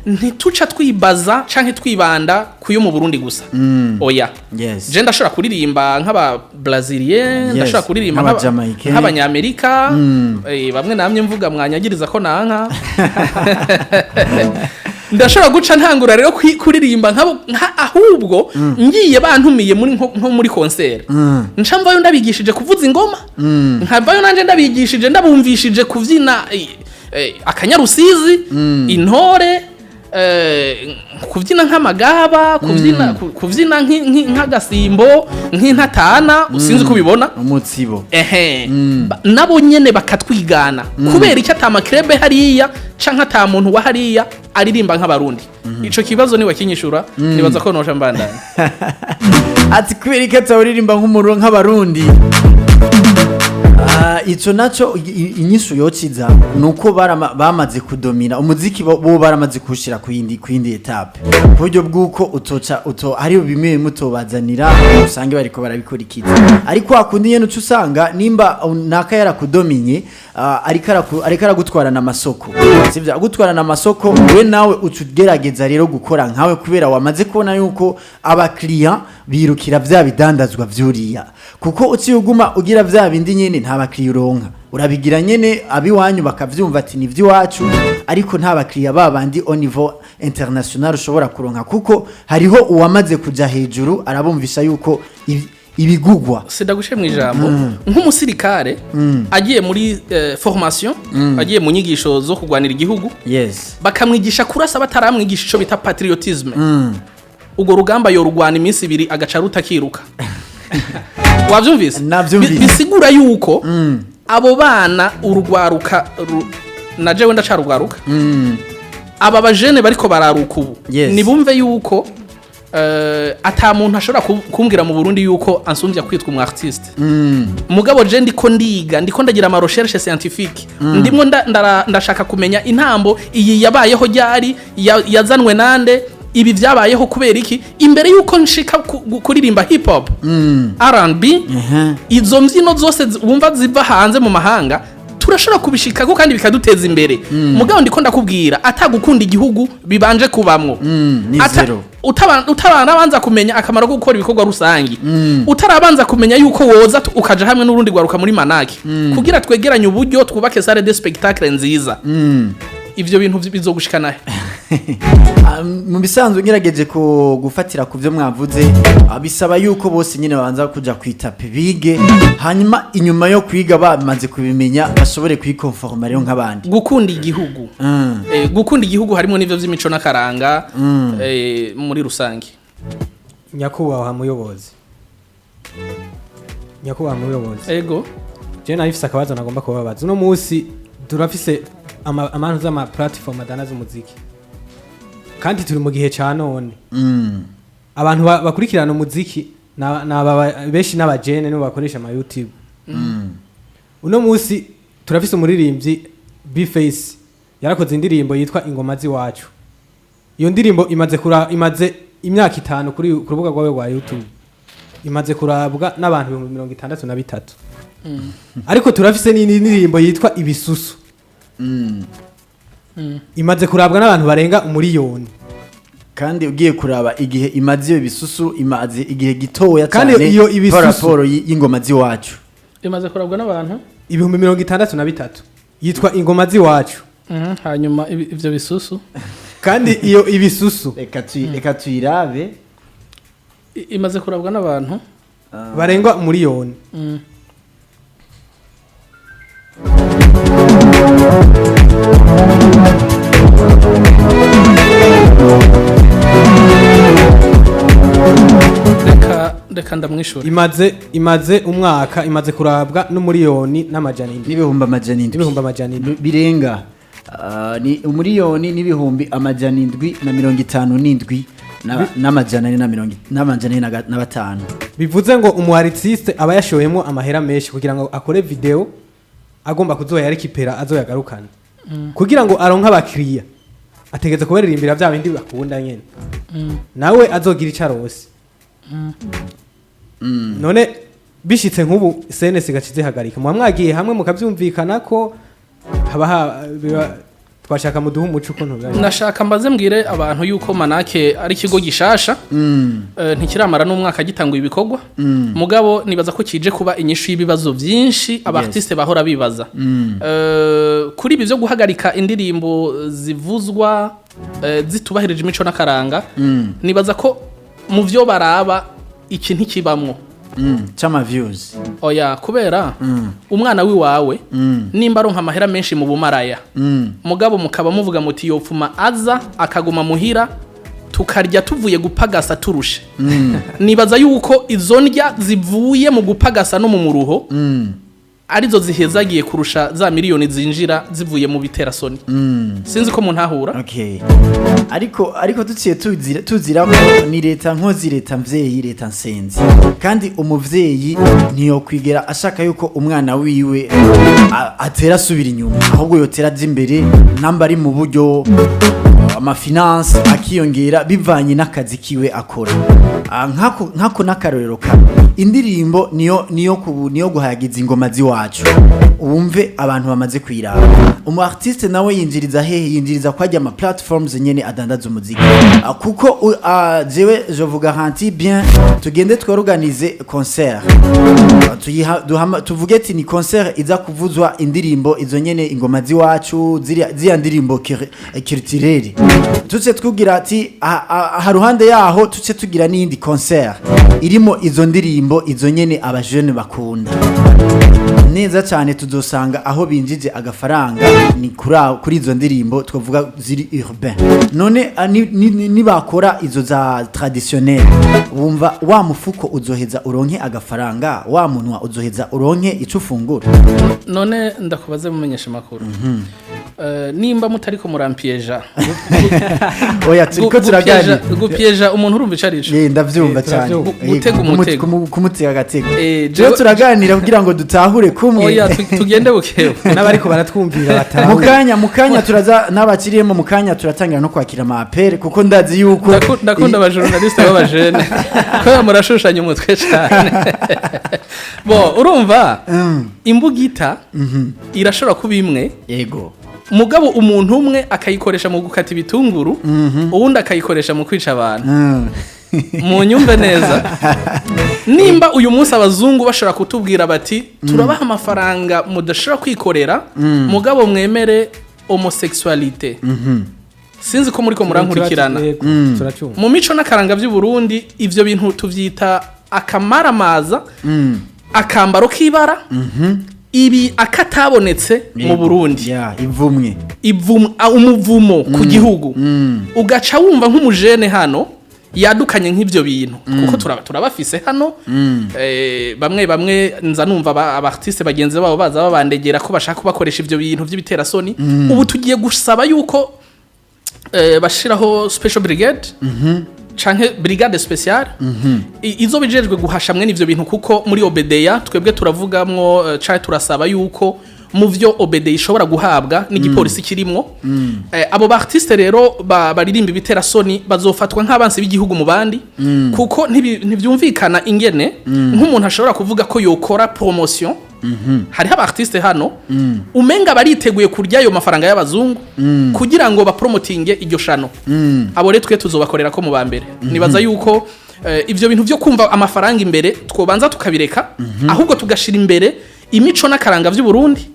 ntituca twibaza canke twibanda kuyo mu Burundi gusa, oya. Je ndashobora kuririmba nk'aba Brazilien, ndashobora kuririmba Nk'aba-Jamaïcain. nk'Abanyamerika, bamwe namye mvuga mwanyagiriza ko nanka. Ndashobora guca ntangura rero kuririmba nkabo ahubwo ngiye bantumiye muri nko muri concert, nca mvayo ndabigishije kuvuza ingoma, nkavayo nanje ndabigishije, ndabumvishije kuvyina akanyarusizi, intore, kuvyina nk'amagaba, kuvyina kuvyina nk'agasimbo, nk'intatana, usinzi kubibona. Umutsibo. Ehe. Nabo nyene bakatwigana. Kubera icyo ata ma club hariya canke ata muntu wa hariya aririmba nk'Abarundi? Ico kibazo ni wakinyishura, nibaza ko noja mbandanya. Ati kubera ko atawuririmba nk'umuro nk'Abarundi? Ico naco inyishu yociza nuko bamaze kudomina umuziki, bo baramaze kuwushira ku yindi étape, ku buryo bw'uko utoca uto hari bimwe bimwe utobazanira, usange bariko barabikurikiza. Ariko hakundi nyene uca usanga nimba naka yarakudominye, ariko aragutwarana amasoko, sivyo? Agutwarana amasoko, we nawe uca ugerageza rero gukora nkawe, kubera wamaze kubona yuko abakiriya birukira vya bidandazwa vyuriya, kuko uciye uguma ugira vya bindi nyene, nta bakiriya uronka. Urabigira nyene abiwanyu bakavyumva ati ni vy'iwacu, ariko nta bakiriya babandi au niveau international ushobora kuronka, kuko hariho uwamaze kuja hejuru arabumvisha yuko ibigugwa. Sindagushe mu ijambo, nk'umusirikare agiye muri formation, agiye mu nyigisho zo kurwanira igihugu, bakamwigisha kurasa bataramwigisha ico bita patriotisme, urwo rugamba yorugwana iminsi 2 agaca rutakiruka. Wavyumvise? Navyumvise. Bisigura yuko abo bana, urugwaruka na jewe ndacarugwaruka, aba bajene bariko bararuka ubu, nibumve yuko ata muntu ashobora kumbwira mu Burundi yuko ansumvya kwitwa umu artiste. Mugabo je ndiko ndiga, ndiko ndagira ama recherche scientifique, ndimwo ndashaka kumenya intambo iyi yabayeho ryari, yazanwe nande, ibi byabayeho kubera iki, imbere yuko nshika kuririmba hip hop, R&B, izo mbyino zose wumva ziva hanze mu mahanga. Turashobora kubishikako kandi bikaduteza imbere. Mugabo ndiko ndakubwira, atagukunda igihugu bibanje kubamwo, Ni zero. Utarabanza kumenya akamaro ko gukora ibikorwa rusangi, utarabanza kumenya yuko woza ukaja hamwe n'urundi rwaruka muri Manaki kugira twegeranye uburyo twubake salle de spectacle nziza, ivyo bintu bizogushikana he? Mu bisanzwe ngerageje ku gufatira ku byo mwavuze, bisaba yuko bose nyine babanza kuja kwitape bige, hanyuma inyuma yo kwiga bamaze kubimenya bashobore kwikonforma rero nk'abandi. Gukunda igihugu. Gukunda igihugu harimo n'ivyo vy'imico n'akaranga, muri rusange. Nyakubahwa muyobozi, nyakubahwa muyobozi. Ego. Je nari akabazo nagomba kubabaza. Uno munsi turafise amantu z'ama platform adanaza umuziki, kandi turi mu gihe ca none. Abantu bakurikirana umuziki benshi n'abajene nibo bakoresha ama YouTube. Uno munsi turafise umuririmbyi B-Face, yarakoze indirimbo yitwa Ingoma z'iwacu. Iyo ndirimbo imaze imyaka 5 ku rubuga rwawe rwa YouTube, imaze kurabwa n'abantu 63,000. Ariko turafise n'indi ndirimbo yitwa Ibisusu, imaze kurabwa n'abantu barenga 1 miliyoni. Kandi ugiye kuraba igihe imaze iyo Bisusu, imaze igihe gitoya Kandi cyane iyo Ibisusu- par rapport y'Ingoma z'iwacu. Imaze kurabwa n'abantu 63,000, yitwa Ingoma z'iwacu. Hanyuma ivyo Bisusu? Kandi iyo Ibisusu Reka tuyirabe. Imaze kurabwa n'abantu barenga 1 miliyoni. Reka ndamwishure. Imaze umwaka, imaze kurabwa n'1,700,000. N'700,000. N'700,000. Birenga. Ni 1,757,405. Bivuze ngo umu artiste aba yashoyemo amahera menshi kugira ngo akore video agomba kuzoyarekipera, azoyagarukana. Kugira ngo aronke abakiriya ategetse kubaririmbira bya bindi bakunda nyene, nawe azogira ico arose. None bishitse nk'ubu CNS gacize ihagarika, muba mwagiye hamwe mukavyumvikana ko haba twashaka muduhe umuco ukuntu biba. Nashaka mbaze mbwire abantu yuko Manake ari ikigo gishasha, ntikiramara n'umwaka gitanguye ibikorwa, mugabo nibaza ko kije kuba inyishu y'ibibazo byinshi aba artiste bahora bibaza. Kuri ibi byo guhagarika indirimbo zivuzwa zitubahirije imico n'akaranga, nibaza ko mu byo baraba iki ntikibamwo. Chama views. Oya, kubera umwana wiwawe nimba aronka amahera menshi mu bumaraya, mugabo mukaba muvuga muti yopfuma aza akaguma muhira tukarya tuvuye gupagasa turushe, nibaza yuko izo ndya zivuye mu gupagasa no mu muruho arizo zihezagiye kurusha za miliyoni zinjira zivuye mu biterasoni. Sinzi ko muntahura. Okay, ariko duciye tuzira ko ni leta nkozi, leta mvyeyi, leta nsenzi, kandi umuvyeyi ntiyokwigera ashaka yuko umwana wiwe atera asubira inyuma, ahubwo yotera aja imbere namba ari mu buryo amafinance akiyongera bivanye n'akazi kiwe akora. Nkako n'akarorero kamwe, indirimbo niyo guhayagiza Ingoma z'iwacu, wumve abantu bamaze kwiraba. Umu artiste nawe yinjiriza hehe? Yinjiriza kwajya ama platforms nyene adandaza umuziki. Kuko jewe je vous garantis bien, tugende tworganize concert, tuvuge ati ni concert iza kuvuzwa indirimbo izo nyene, Ingoma z'iwacu, ziriya ndirimbo culturelle, tuce tugira ati aha ruhande yaho tuce tugira n'iyindi concert irimo izo ndirimbo izo nyene abajene bakunda neza cyane, tuzosanga aho binjije agafaranga ni kuri izo ndirimbo twavuga ziri urbain. None nibakora izo za traditionnel, wumva wa mufuko uzoheza uronke agafaranga, wa munwa uzoheza uronke ico ufungura. None ndakubaze, mumenyesha amakuru, nimba mutariko murampiyeja. Oya, turiko turaganira. Gupiyeja umuntu urumva ico arico? Ndavyumva Eh, cyane. turavyumva. Gutega umutego. Kumutega agatego. Jewe- Rero turaganira kugira ngo dutahure kumwe. Oya, tugende bukebu. N'abariko baratwumvira Mu batahure. kanya turaza n'abakiriyemo, mu kanya turatangira no kwakira ama appel, kuko ndazi yuko Ndakunda abajournaliste b'abajene kubera murashushanya umutwe cyane. Bo urumva imbugita irashobora kuba imwe, mugabo umuntu umwe akayikoresha mu gukata ibitunguru, uwundi akayikoresha mu kwica abantu. Mu nyumve neza, nimba uyu munsi abazungu bashobora kutubwira bati turabaha amafaranga mudashobora kwikorera, mugabo mwemere homosexualité. Sinzi ko muriko murankurikirana. Yego, turacumva. Mu mico n'akaranga vy'u Burundi, ivyo bintu tuvyita akamaramaza, akambaro k'ibara, ibi akatabonetse mu Burundi. Ya, ivumwe. Umuvumo ku gihugu. Ugaca wumva nk'umujene hano yadukanye nk'ivyo bintu, kuko turabafise hano, bamwe bamwe nza numva aba artiste bagenzi babo baza babandegera ko bashaka kubakoresha ivyo bintu vy'ibiterasoni. Ubu tugiye gusaba yuko bashiraho special brigade canke brigade spéciale izoba ijejwe guhasha mwene ivyo bintu, kuko muri OBDA twebwe turavugamwo, canke turasaba yuko mu vyo OBDA ishobora guhabwa n'igipolisi kirimwo. Abo ba artiste rero baririmba ibiterasoni bazofatwa nk'abansi b'igihugu mu bandi, kuko ntivyumvikana ingene nk'umuntu ashobora kuvuga ko yokora promotion. Hariho aba artiste hano umenga bariteguye kurya ayo mafaranga y'abazungu kugira ngo bapromotinge iryo shano. Abo rero twe tuzobakorera ko mu ba mbere. Nibaza yuko ivyo bintu vyo kumva amafaranga imbere twobanza tukabireka, ahubwo tugashira imbere imico n'akaranga vy'u Burundi,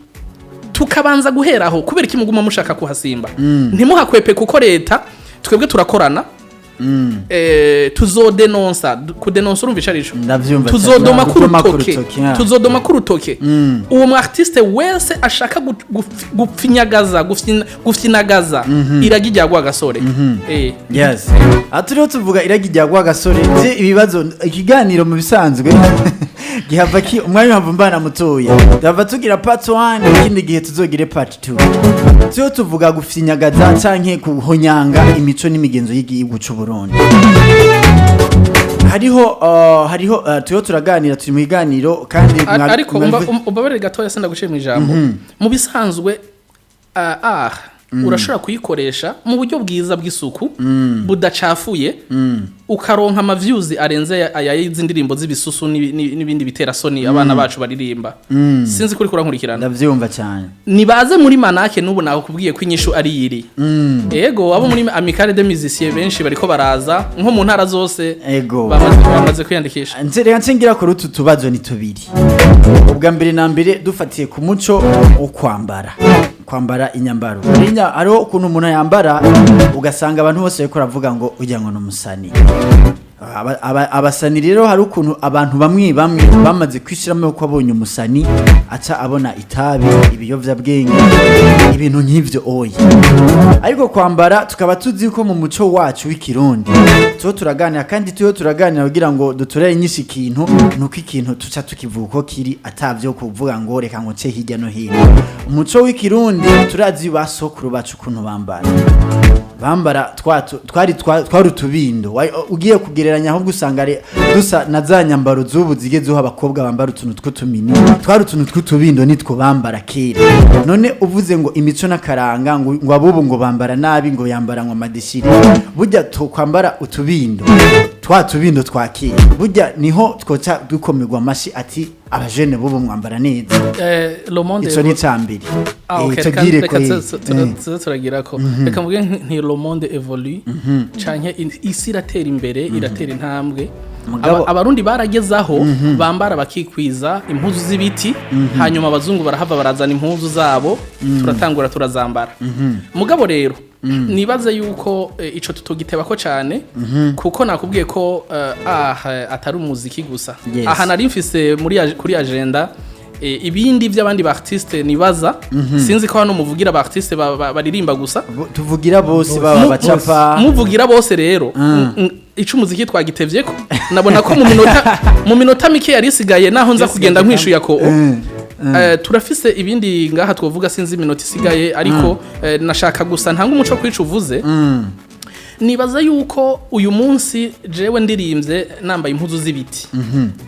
tukabanza guheraho. Kubera iki muguma mushaka kuhasimba? Ntimuhakwepe, kuko leta twebwe turakorana. Tuzodenonsa. Kudenonsa urumva ico arico? Ndavyumva cyane. Tuzodoma Gudoma ku kurutoke. rutoke, ya. Tuzodoma kurutoke uwo mu artiste wese ashaka gupfinyagaza, gufyinagaza iragi rya Rwagasore. Yes, aha turiho tuvuga iragi rya Rwagasore. Je ibibazo, ikiganiro mu bisanzwe gihava ki umwanya uhava mbana mutoya, tuhava tugira part 1, ikindi gihe tuzogire part 2. Turiho tuvuga gufyinyagaza canke kuhonyanga imico n'imigenzo y'igihugu c'u Burundi. Hariho turiho turaganira, turi mu biganiro kandi Ariko umbabarire gatoya, sindaguciye mu ijambo. Mu bisanzwe art urashobora kuyikoresha mu buryo bwiza bw'isuku budacafuye, ukaronka ama views arenze aya y'izi ndirimbo z'ibisusu n'ibindi biterasoni abana bacu baririmba. Sinzi kuri kurankurikirana. Ndavyumva cyane. Nibaze muri manake n'ubu nakubwiye ko inyishu ari yiri. Ego, abo muri Amicale des Musiciens benshi bariko baraza nko mu ntara zose. Bamaze kwiyandikisha. Nze reka nsengira kuri utu tubazo ni tubiri. Ubwa mbere na mbere, dufatiye ku muco wo kwambara inyambaro. Rinya hariho ukuntu umuntu yambara ugasanga abantu bose bariko baravuga ngo ujya ngo ni umusani. Abasani rero, hari ukuntu abantu bamwe bamwe bamaze kwishiramo ko abonye umusani aca abona itabi, ibiyovyabwenge, ibintu nk'ivyo oya. Ariko kwambara tukaba tuzi ko mu muco wacu w'ikirundi tuba turaganira, kandi tuba turaganira kugira ngo duturere inyinshi ikintu, nuko ikintu tuca tukivuga uko kiri, atavyo kuvuga ngo reka ngo nce hirya no hino. Umuco w'ikirundi turazi ba sokuru bacu ukuntu bambara twari twari utubindo. Ugiye kugereranya ahubwo usanga ari dusa na za nyambaro z'ubu zigezeho, abakobwa bambara utuntu tw'utumini. Twari utuntu tw'utubindo nitwo bambara kera. None uvuze ngo imico n'akaranga, ngo abubu ngo bambara nabi, ngo yambara ngo amadeshiri, burya kwambara utubindo, twa tubindo twa kera, burya niho twoca dukomerwa amashi ati abajene bubu mwambara neza. Le monde Ico ni icambere. Ah, okay, Ico reka gire reka ko tuze turagira ko reka mvuge nti le monde évolue, canke isi iratera imbere, iratera intambwe. Abarundi baragezaho bambara bakikwiza impuzu z'ibiti, hanyuma abazungu barahava barazana impuzu zabo, turatangura turazambara. Mugabo rero nibaze yuko ico tutogitebako cane, kuko nakubwiye ko atari umuziki gusa. Aha nari mfise kuri agenda ibindi by'abandi ba artiste. Nibaza, sinzi ko hano muvugira ba artiste baririmba gusa. Tuvugira bose, baba bacapa. Muvugira bose rero, ico umuziki twagitevye ko nabona ko mu minota mike yari isigaye, naho nza kugenda nkwishuya ko turafise ibindi ngaha twovuga. Sinzi iminota isigaye, ariko nashaka gusa ntanga umuco kwica uvuze. Nibaza yuko uyu munsi jewe ndirimbye nambaye impuzu z'ibiti,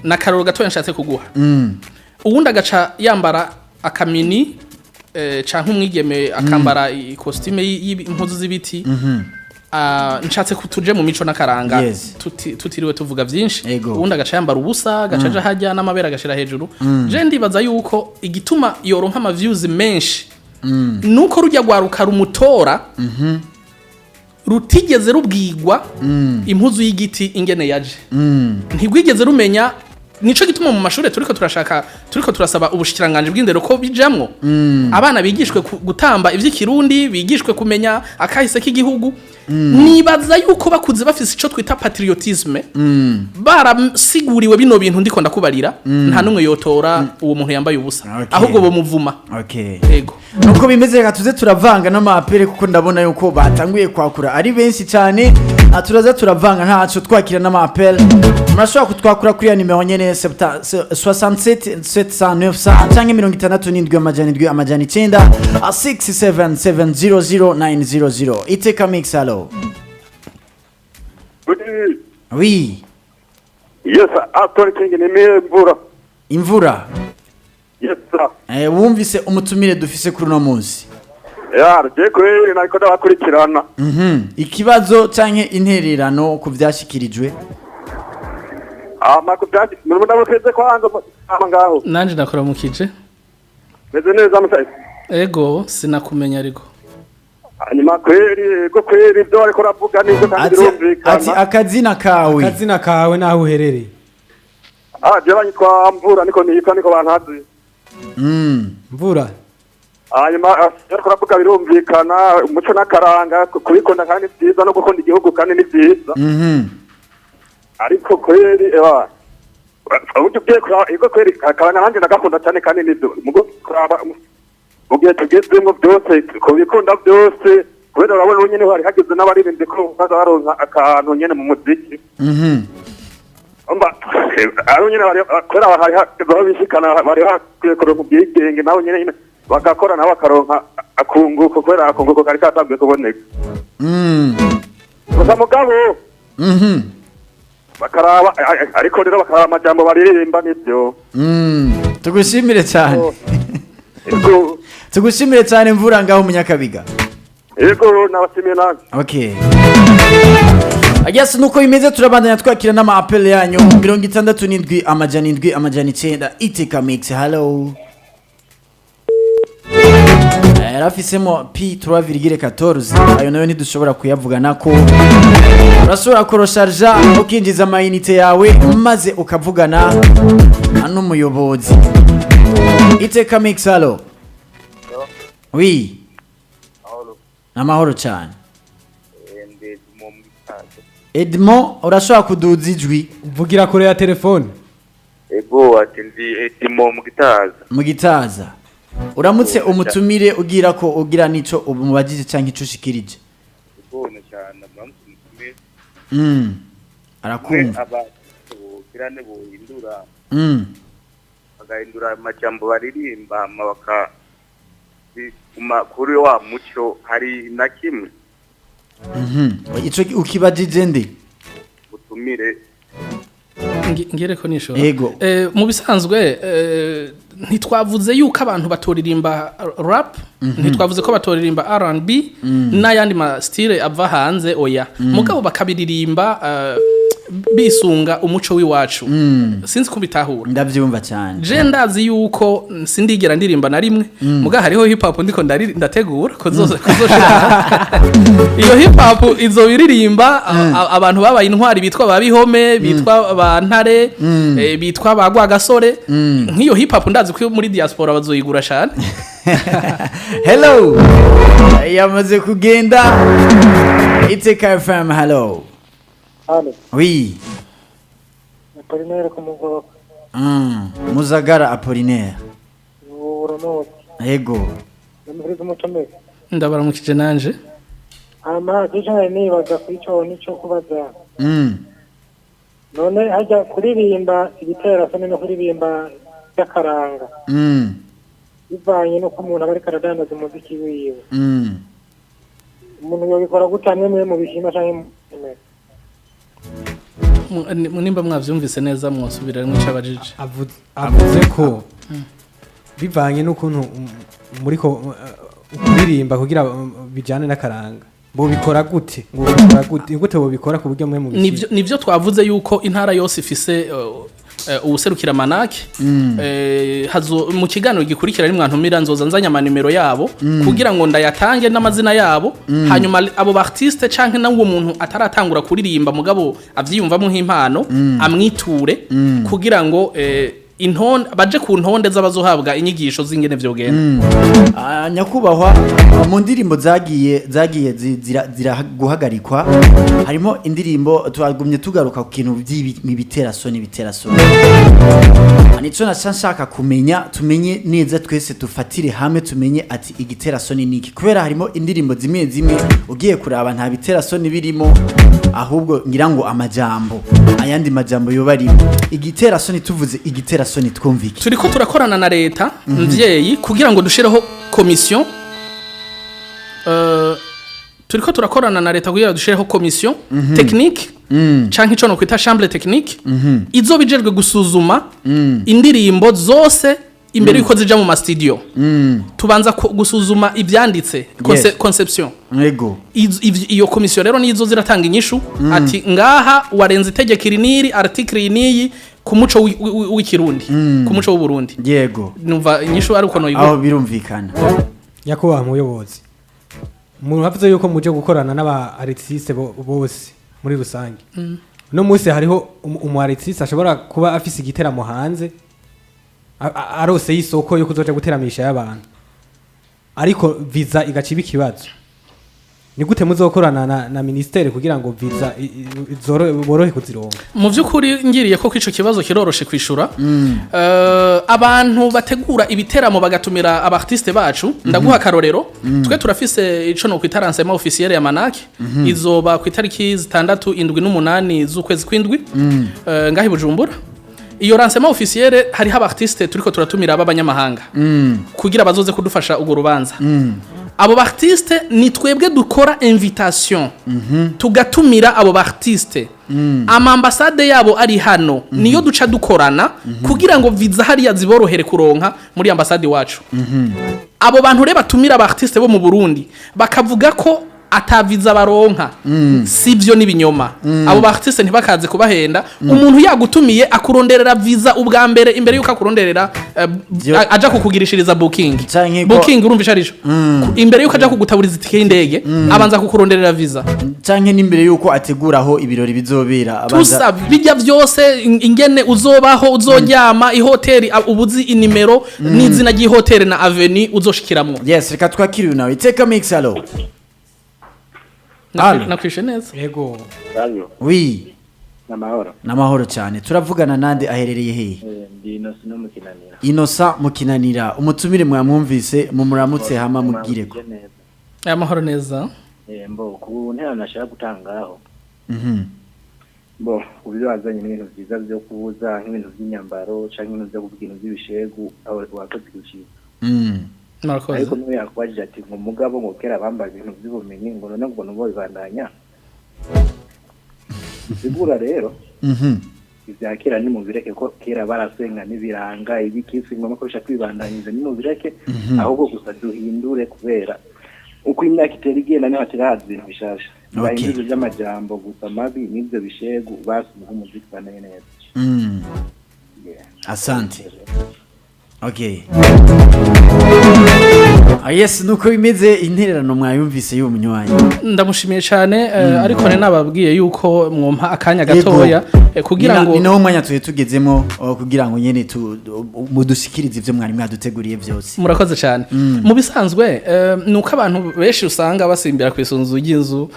na karoro gatoya nshatse kuguha, uwundi agaca yambara akamini, canke umwigeme akambara ikositime y'impuzu z'ibiti. Nshatse kutuje mu mico n'akaranga, tutiriwe tuvuga vyinshi. Uwundi agaca yambara ubusa, agaca aja hajya n'amabere agashira hejuru. Je ndibaza yuko igituma yoronka ama views menshi nuko rujya rwaruka rumutora rutigeze rubwigwa impuzu y'igiti ingene yaje, ntirwigeze rumenya. Nico gituma gituma mu mashuri turiko turashaka, turiko turasaba ubushikiranganje bw'indero ko bijamwo, abana bigishwe gutamba ivy'ikirundi, bigishwe kumenya akahise k'igihugu. Nibaza yuko bakuze bafise ico twita patriotisme, barasiguriwe bino bintu ndiko ndakubarira, nta numwe yotora uwo muntu yambaye ubusa, ahubwo bomuvuma. Ego. Nuko bimeze. Reka tuze turavanga n'ama appels, kuko ndabona yuko batanguye kwakura ari benshi cyane. Turaza turavanga, ntaco, twakira n'ama appels. Murashobora kutwakura kuri ya nimero nyene, 67 700 900 canke 67 700 900, 67700900. Iteka Mix, allo? Oui. Yes, Anthony King, ni mvura. Imvura. Yes, sir. Wumvise umutumire dufise kuri uno munsi? Ya, je kweli nariko ndabakurikirana. Ikibazo canke intererano ku vyashikirijwe? Ama kubyandi murimo ndabukeze kwanza ama ngaho. Nanje ndakuramukije. Meze neza musayi. Ego, sinakumenya ariko. Hanyuma kweli, ego kweli, ibyo ariko ravuga nibyo kandi Ati birumvikana. Akazina kawe? Akazina kawe naho uherereye. Ah, je banyitwa Mvura, niko nitwa, niko bantazi. Mvura. Hanyuma ariko ravuga birumvikana, umuco n'akaranga kubikunda kandi ni byiza, no gukunda igihugu kandi ni byiza. Ariko kweli ewa uburyo ugiye kuraba, ego kweli akaranga nanjye ndagakunda cyane kandi nibyo, mugo kuraba mu gihe tugezemo byose kubikunda byose, kubera urabona ubu nyene hari hageze n'abaririmbyi ko baza baronka akantu nyene mu muziki. Umva abo nyene bari kubera hari hageze aho bishikana, bari bakwiye kuronka ubwigenge nabo nyene bagakora, nabo bakaronka akunguko, kubera akunguko kari katanguye kuboneka. Gusa mugabo bakaraba, ariko rero bakaraba amajambo baririmba nibyo. Tugushimire cyane. Ego. Tugushimire cyane, Mvura, ngaho Munyakabiga. Ego, nabashimiye nanjye. Okay. Yes, nuko bimeze. Turabandanya twakira n'ama appels yanyu, 67 700 900. Iteka Mix, hello. Yarafisemo P 3,14, ayo nayo ntidushobora kuyavugana ko urashobora korosharja ukinjiza ama unités yawe maze ukavugana n'umuyobozi. Iteka Mix, allo? Oui, amahoro cyane. Edmond, urashobora kuduza ijwi? Vugira kure ya telefone. Ego, ati ndi Edimo mu Gitaza. Mu Gitaza. Uramutse umutumire, ugira ko ugira nico umubajije canke ico ushikirije. Ego cyane, muramutse umutumire. Arakumva. Abantu kirane bohindura, bagahindura amajambo baririmba, hama baka biguma kuri wa muco, hari na kimwe. Ico ukibajije nde? Mutumire. Ngere ko nishora. Ego. Mu bisanzwe ntitwavuze yuko abantu batoririmba rap, ntitwavuze ko batoririmba R&B n'ayandi ma style ava hanze, oya. Mugabo bakabiririmba bisunga umuco w'iwacu. Sinzi kubitahura. Ndavyumva cyane. Je ndazi yuko sindigera ndirimba na rimwe, muga hariho hip hop ndiko ndategura kuzoshira. Iyo hip hop izobiririmba abantu babaye intwari, bitwa ba Bihome, bitwa ba Ntare, bitwa ba Rwagasore. Nk'iyo hip hop ndazi ko muri diaspora bazoyigura cyane. Hello, yamaze kugenda. Iteka FM, hello? Hano. Oui. Apollinaire ku mugoroba. Muzagara Apollinaire. Uramutse. Ego. Namuriza umutumire. Ndabaramukije nanje. Hama jeje nibaza kuri ico nico kubaza. None hajya kuririmba ibitera soni no kuririmba by'akaranga, bivanye n'uko umuntu aba ariko aradandaza umuziki wiwe, umuntu yobikora gute hamwe mwe mu bishima canke mu bishimira? Nimba mwavyumvise neza, mwosubira rimwe ico abajije. Avuze ko bivanye n'ukuntu muriko kuririmba kugira bijane n'akaranga, bobikora gute, ngo bobikora gute, gute bobikora ku buryo mwe mu Nivyo twavuze yuko intara yose ifise Uwuserukira Manake hazo mu kiganiro gikurikira ari mwantumira, nzoza nzanye amanimero yabo kugira ngo ndayatange n'amazina yabo, hanyuma abo ba artiste canke n'uwo muntu ataratangura kuririmba mugabo avyiyumvamo nk'impano amwiture kugira ngo intonde baje ku ntonde z'abazohabwa inyigisho z'ingene vyogenda. Ah, nyakubahwa, mu ndirimbo zagiye zira guhagarikwa harimo indirimbo twagumye tugaruka ku kintu by'ibiterasoni. Ibiterasoni nico naca nshaka kumenya, tumenye neza twese, dufatire hamwe tumenye ati igiterasoni niki, kubera harimo indirimbo zimwe zimwe ugiye kuraba nta biterasoni birimo, ahubwo ngira ngo amajambo, ayandi majambo yoba arimo igiterasoni. Tuvuze igiterasoni twumvike? Turiko turakorana na leta mvyeyi kugira ngo dushireho commission. Turiko turakorana na leta kugira ngo dushireho commission technique canke ico no kwita chambre technique izoba ijejwe gusuzuma indirimbo zose imbere yuko zija mu ma studio. Tubanza gusuzuma ivyanditse, conception. Iyo komisiyo rero nizo ziratanga inyishu ati ngaha warenze itegeko iri n'iri, article iyi n'iyi ku muco w'ikirundi, ku muco w'uburundi. Numva inyishu ari uko noyiguha. Aho birumvikana. Nyakubahwa muyobozi, muravuze yuko muje gukorana n'aba artiste bose muri rusange. Uno munsi hariho umu artiste ashobora kuba afise igiteramo hanze, arose y'isoko yo kuzoja guteramisha y'abantu, ariko visa igaca iba ikibazo. Ni gute muzokorana na ministere kugira ngo visa borohe kuzironka? Mu by'ukuri ngiriye ko ico kibazo kiroroshe kwishura. Abantu bategura ibiteramo bagatumira aba artiste bacu, ndaguha akarorero: twe turafise ico no kwita lancement officiel ya Manaki, izoba ku itariki 6, 7 n'umunani z'ukwezi kw'indwi, ngaho i Bujumbura. Iyo lancement officiel hariho aba artiste turiko turatumira b'abanyamahanga kugira bazoze kudufasha urwo rubanza. Abo ba artiste ni twebwe dukora invitation, tugatumira abo ba artiste. Ama ambassade yabo ari hano niyo duca dukorana kugira ngo viza hariya ziborohere kuronka muri ambasade iwacu. Abo bantu rero batumira aba artiste bo mu Burundi bakavuga ko ata viza baronka, sivyo, n'ibinyoma. Abo ba artiste ntibakaze kubahenda. Umuntu yagutumiye akuronderera visa ubwa mbere imbere yuko akuronderera aja kukugirishiriza booking. Canke Booking urumva ico arico? Imbere yuko aja kugutaburiza itike y'indege abanza kukuronderera visa. Canke n'imbere yuko ateguraho ibirori bizobera abanza. Tusa bijya byose, ingene uzobaho, uzoryama, ihoteli, ubuzi inimero n'izina ry'ihoteli na avenue uzoshikiramwo. Yes, reka twakire uyu nawe. Iteka Mix, allo? Allo? Nakwishe neza. Yego. Allo? Oui. Namahoro. Namahoro cyane. Turavugana nande, aherereye hehe? Ndi Innocent no mukinanira. Innocent Mukinanira, umutumire mwamwumvise, mumuramutse hama mubwire ko Neza. Amahoro neza. Mbo ku ntera nashaka gutangaho. Bo kubyo wazanye n'ibintu byiza byo kubuza nk'ibintu by'inyambaro canke ibintu byo kuvuga ibintu by'ibishegu, aho wakoze ikintu. Murakoze. Ariko niwe yakubajije ati ngo mugabo ngo kera bambaye ibintu by'ubumenyi, ngo none ngo nubo bibandanya. Sigura rero ibya kera nimubireke, ko kera barasenga n'ibiranga ibikisi, ngomba ko bishaka kwibandanyiriza, nimubireke. Ahubwo gusa duhindure, kubera uko imyaka itera igenda niho hatera haza ibintu bishasha. Bahindure by'amajambo gusa mabi n'ibyo bishegu, basi umuziki banaye neza. Yeah. Asante. Okay. Ah, yes, nuko bimeze. Intererano mwayumvise y'uwo munywanyi. Ndamushimiye cyane, ariko ne nababwiye yuko mwompa akanya gatoya kugira ngo Ni nawo mwanya tuye tugezemo, oh, kugira ngo nyene mudushikirize ivyo mwari mwaduteguriye byose. Murakoze cyane. Mu bisanzwe ni uko abantu benshi usanga basimbira ku isunzu ry'inzu,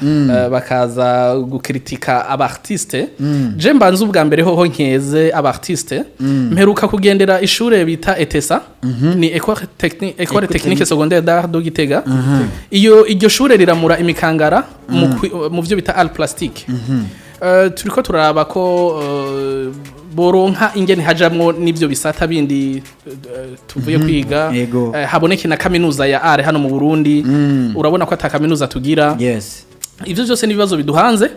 bakaza gukritika aba artiste. Je mbanza ubwa mbere hoho nkeze aba artiste. Mperuka kugendera ishure bita ETESA, ni École Technique Secondaire d'Art de Gitega. Iyo iryo shure riramura imikangara mu byo bita art plastique. Turiko turaraba ko boronka ingene hajamwo n'ivyo bisata bindi tuvuye kwiga. Haboneke na kaminuza ya art hano mu Burundi. Urabona ko ata kaminuza tugira. Ivyo byose ni ibibazo biduhanze.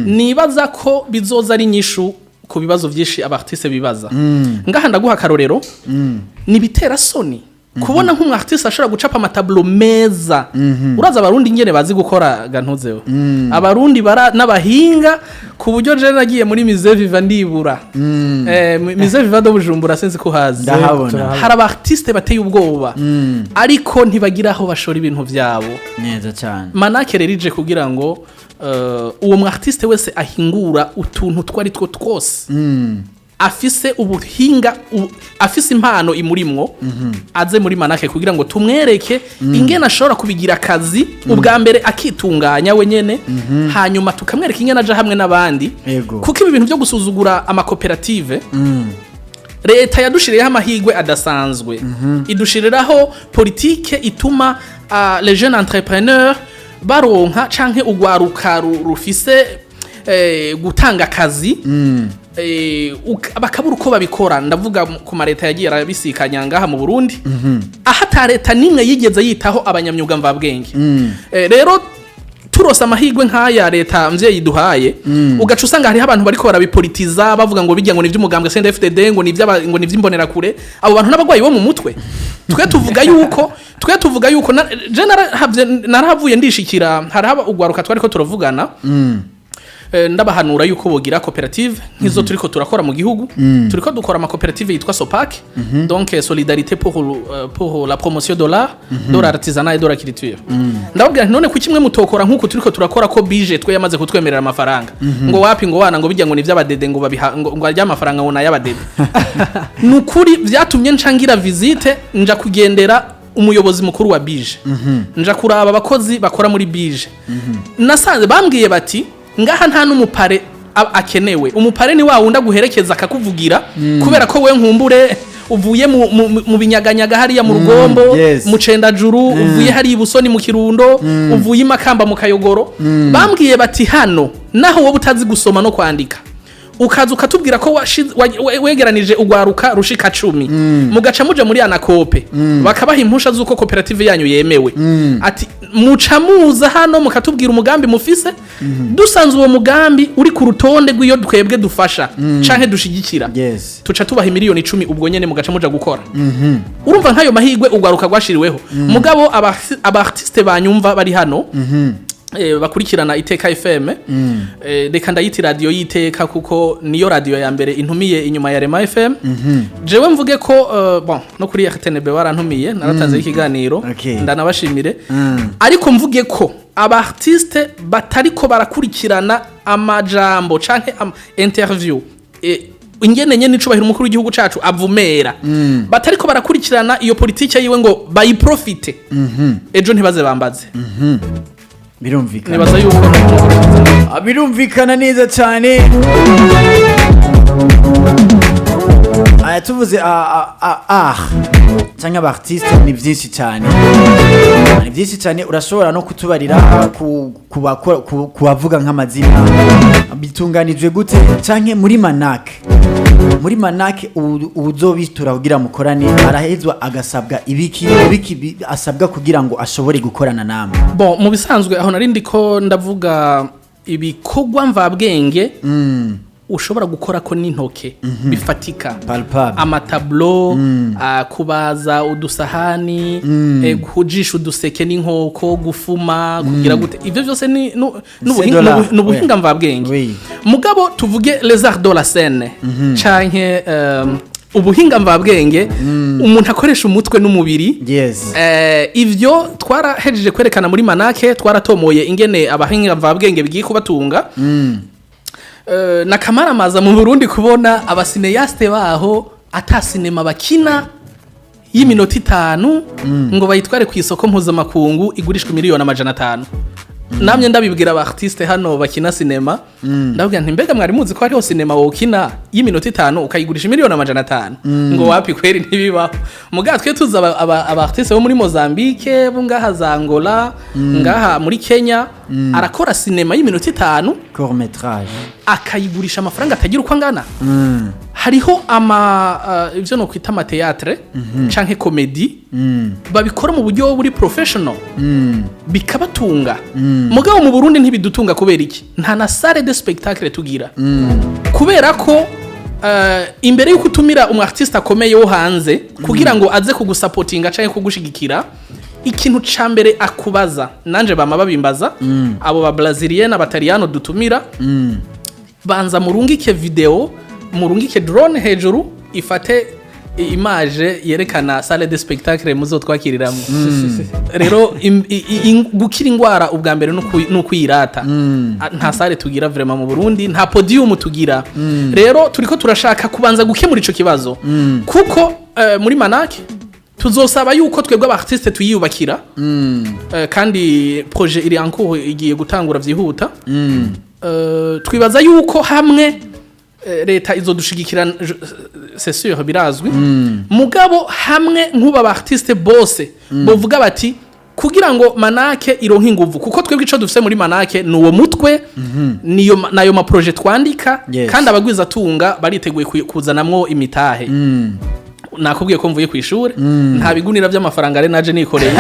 Nibaza ko bizoza ari inyishu ku bibazo vyinshi aba artiste bibaza. Ngaha ndaguha akarorero: ni bitera soni. Kubona nk'umu artiste ashobora gucapa ama tableaux meza, uraza Abarundi ingene bazi gukora gantuzeho, Abarundi bara n'abahinga, ku buryo je nagiye muri Musée Vivant ndibura, Musée Vivant de Bujumbura, sinzi ko hazi. Ndahabona. Hari aba artiste bateye ubwoba, ariko ntibagira aho bashora ibintu vyabo. Neza cyane. Manake rero ije kugira ngo uwo mu artiste wese ahingura utuntu twari two twose, afise ubuhinga, afise impano imurimwo, aze muri Manake kugira ngo tumwereke ingene ashobora kubigira akazi. Ubwa mbere akitunganya wenyene, hanyuma tukamwereka ingene aja hamwe n'abandi, kuko ibi bintu byo gusuzugura amakoperative, leta yadushiriyeho amahirwe adasanzwe, idushiriraho politike ituma les jeunes entrepreneurs baronka canke ugwaruka rufise gutanga akazi, bakabura uko babikora. Ndavuga ku ma leta yagiye arabisikanya ngaha mu Burundi, aho ata leta nimwe yigeze yitaho abanyamyuga mvabwenge. Rero turose amahirwe nk'aya leta mvyeyi duhaye, ugaca usanga hariho abantu bariko barabipolitiza, bavuga ngo bijya ngo ni ivy'umugambwe CNDD-FDD, ngo ni ivy'aba, ngo ni ivy'imbonerakure. Abo bantu n'abagwayi bo mu mutwe. Twe tuvuga yuko je narahavuye ndishikira, hariho ugwaruka twariko turavugana, ndabahanura yuko bogira koperative nk'izo turiko turakora mu gihugu. Turiko dukora amakoperative yitwa SOPAC, donc solidarité pour la promotion de l'art, de l'artisanat et de la culture. Ndababwira nti: "None kuki mwe mutokora nk'uku turiko turakora, ko bije twe yamaze kutwemerera amafaranga?" Ngo wapi, ngo wana, ngo bijya ngo ni ivy'abadede, ngo babiha, ngo arya amafaranga ngo nay'abadede. Nukuri vyatumye ncangira visite, nja kugendera umuyobozi mukuru wa bije, nja kuraba abakozi bakora muri bije. Nasanze bambwiye bati: "Ngaha nta n'umupare akenewe." Umupare ni wa wundi aguherekeza akakuvugira, kubera ko we nkumbure uvuye mu Binyaganyaga hariya mu Rugombo, mu Cendajuru, uvuye hariya ibusoni mu Kirundo, uvuye i Makamba mu Kayogoro. Bambwiye bati: "Hano naho wowe utazi gusoma no kwandika, ukaza ukatubwira ko wegeranije ugwaruka rushika 10, mugaca muja muri ANACOOP, bakabaha impusha z'uko koperative yanyu yemewe," ati "muca muza hano mukatubwira umugambi mufise. Dusanze uwo mugambi uri ku rutonde rw'iyo twebwe dufasha canke dushigikira, tuca tubaha miliyoni 10 ubwo nyene, mugaca muja gukora." Urumva nk'ayo mahirwe ugwaruka rwashiriweho. Mugabo aba artiste banyumva bari hano, bakurikirana Iteka FM, reka ndayita radio y'iteka kuko niyo radio ya mbere intumiye inyuma ya Rema FM. Jewe mvuge ko bon, no kuri RTNB barantumiye, naratanze ikiganiro, ndanabashimire. Ariko mvuge ko aba artiste batariko barakurikirana amajambo canke interview, ingene nyene icubahiro umukuru w'igihugu cacu avumera, batariko barakurikirana iyo politike yiwe ngo bayiprofite, ejo ntibaze bambaze. Birumvikana. Nibaza yuko Birumvikana neza cyane. Aya tuvuze art cyangwa aba artiste, ni byinshi cyane, ni byinshi cyane. Urashobora no kutubarira ku bavuga nk'amazina, bitunganijwe gute, canke muri Manake ubuzobitura kugira mukorane arahezwa agasabwa ibiki ibiki asabwa kugira ngo ashobore gukorana namwe? Bon, mu bisanzwe aho nari ndiko ndavuga ibikorwa mvabwenge ushobora gukora ko n'intoke bifatika, palpable, ama tableaux, kubaza udusahani, kujisha uduseke n'inkoko, gufuma, kugira gute, ibyo byose ni dollar, n'ubuhinga oui. mvabwenge. Mugabo tuvuge les arts de la scène canke ubuhinga mvabwenge umuntu akoresha umutwe n'umubiri. Ivyo twarahejeje kwerekana muri Manake, twaratomoye ingene abahinga mvabwenge bigiye kubatunga. Na kamaramaza mu Burundi kubona aba cinéastes baho ata sinema bakina y'iminota 5 ngo bayitware ku isoko mpuzamakungu igurishwa miliyoni 500. Namye ndabibwira aba artiste hano bakina sinema, ndababwira nti: "Mbega mwari muzi ko hariho sinema wokina y'iminota 5 ukayigurisha miliyoni 500?" Ngo wapi kweri, ntibibaho. Mugabo twe tuzi aba artiste bo muri Mozambique, bo ngaha za Angola, ngaha muri Kenya, arakora sinema y'iminota 5, court métrage, akayigurisha amafaranga atagira uko angana. Hariho ama ivyo no kwita ama théâtre canke comédie, babikora mu buryo buri professional, bikabatunga. Mugabo mu Burundi ntibidutunga. Kubera iki? Nta na salle de spectacle tugira, kubera ko Imbere yuko utumira umu artiste akomeye wo hanze kugira ngo aze kugusapotinga canke kugushigikira, ikintu ca mbere akubaza, nanje bama babimbaza abo ba Brazilien, abataliyano dutumira: banza murungike video, murungike drone hejuru ifate image yerekana salle de spectacle muzotwakiriramwo. Rero gukira ingwara ubwa mbere nukwirata. Nta salle tugira vraiment mu Burundi, nta podium tugira. Rero turiko turashaka kubanza gukemura ico kibazo, kuko muri Manake tuzosaba yuko twebwe aba artiste tuyiyubakira. Kandi projet iri en cours, igiye gutangura vyihuta. Twibaza yuko hamwe leta izodushigikira, c'est sûr, birazwi. Mugabo hamwe nk'ubu aba artiste bose bovuga bati kugira ngo Manake ironke inguvu, kuko twebwe ico dufise muri Manake ni uwo mutwe, niyo nayo ma projet twandika. Kandi abagwiza tunga bariteguye kuzanamwo imitahe. Nakubwiye ko mvuye ku ishure, nta bigunira by'amafaranga ari naje nikoreye.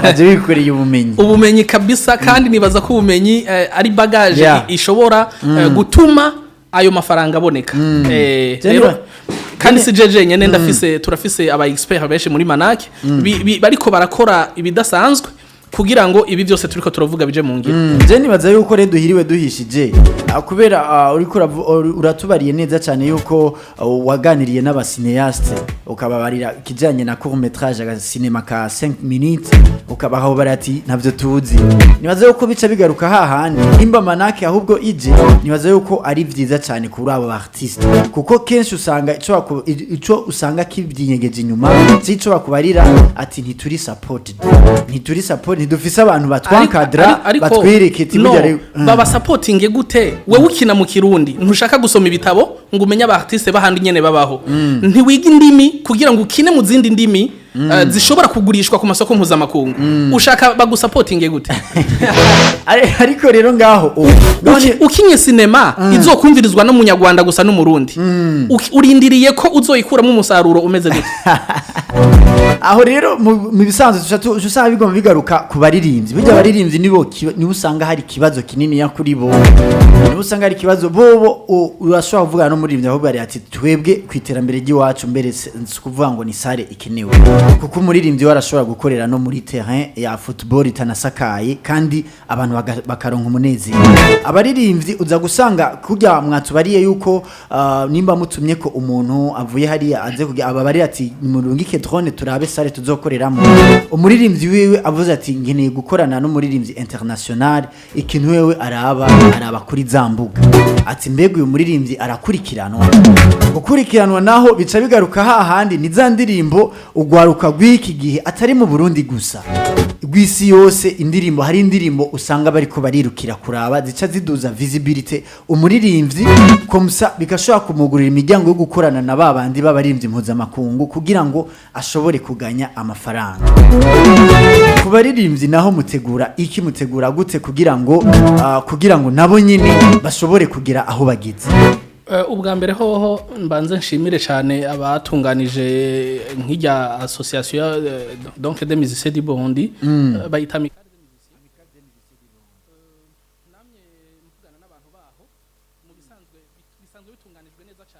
Aje wikoreye ubumenyi. Ubumenyi kabisa, kandi nibaza ko ubumenyi ari bagage ishobora gutuma ayo mafaranga aboneka. Rero kandi si jeje nyene, ndafise, turafise aba expert benshi muri Manake bariko barakora ibidasanzwe kugira ngo ibi byose turiko turavuga bije mu ngiro. Je nibaza yuko rero duhiriwe duhishije. Kubera uriko uratubariye neza cyane yuko waganiriye n'aba cinéaste, ukababarira ikijanye na court métrage, aga cinéma ka 5 minutes, ukabaho barati ntavyo tuzi. Nibaza yuko bica bigaruka hahandi nimba Manake ahubwo ije, nibaza yuko ari vyiza cyane kuri abo artiste, kuko kenshi usanga ico usanga kivyinyegeje inyuma cico bakubarira ati ntituri supported, ntituri support, ntidufise abantu batwankadra, Ariko batwereke ati no, burya rero baba supporting gute? Wewe ukina mu Kirundi, ntushaka gusoma ibitabo ngo umenye aba artiste bahandi nyene babaho, ntiwiga indimi kugira ngo ukine mu zindi ndimi zishobora kugurishwa ku masoko mpuzamakungu. Ushaka bagusapotinge gute? Ariko rero ngaho none Ukinye sinema izokumvirizwa n'Umunyarwanda gusa n'Umurundi, urindiriye ko uzoyikuramo umusaruro umeze gute? Aho rero mu bisanzwe tuca usanga bigomba bigaruka ku baririmbyi. Burya abaririmbyi nibo usanga hari ikibazo kinini ya kuri bo, nibo usanga hari ikibazo bobo. Urashobora kuvugana n'umuririmbyi ahubwo ari ati twebwe ku iterambere ry'iwacu mbere si ukuvuga ngo ni salle ikenewe, kuko umuririmbyi we arashobora gukorera no muri terrain ya football itanasakaye kandi abantu bakaronka umunezero. Abaririmbyi uza gusanga kurya mwatubariye yuko nimba mutumye ko umuntu avuye hariya aze kugira ababarira ati murungike drone turabe salle tuzokoreramo, umuririmbyi wiwe avuze ati nkeneye gukorana n'umuririmbyi international, ikintu wewe araba kuri za mbuga ati mbega uyu muririmbyi arakurikiranwa? Gukurikiranwa naho bica bigaruka hahandi ni za ndirimbo ugwaruka rw'iki gihe, atari mu Burundi gusa, rw'isi yose. Indirimbo, hari indirimbo usanga bariko barirukira kuraba, zica ziduza visibility umuririmbyi komsa, bigashobora kumugurira imiryango yo gukorana na ba bandi b'abaririmbyi mpuzamakungu kugira ngo ashobore kuganya amafaranga. Ku baririmbyi naho mutegura iki? Mutegura gute kugira ngo nabo nyine bashobore kugira aho bageze? Ubwa mbere hoho mbanze nshimire cyane abatunganije nk'ijya association donc des musiciens du Burundi, bayita Amicale des Musiciens. Namye mvugana n'abantu baho, mu bisanzwe bisanzwe bitunganijwe neza cyane.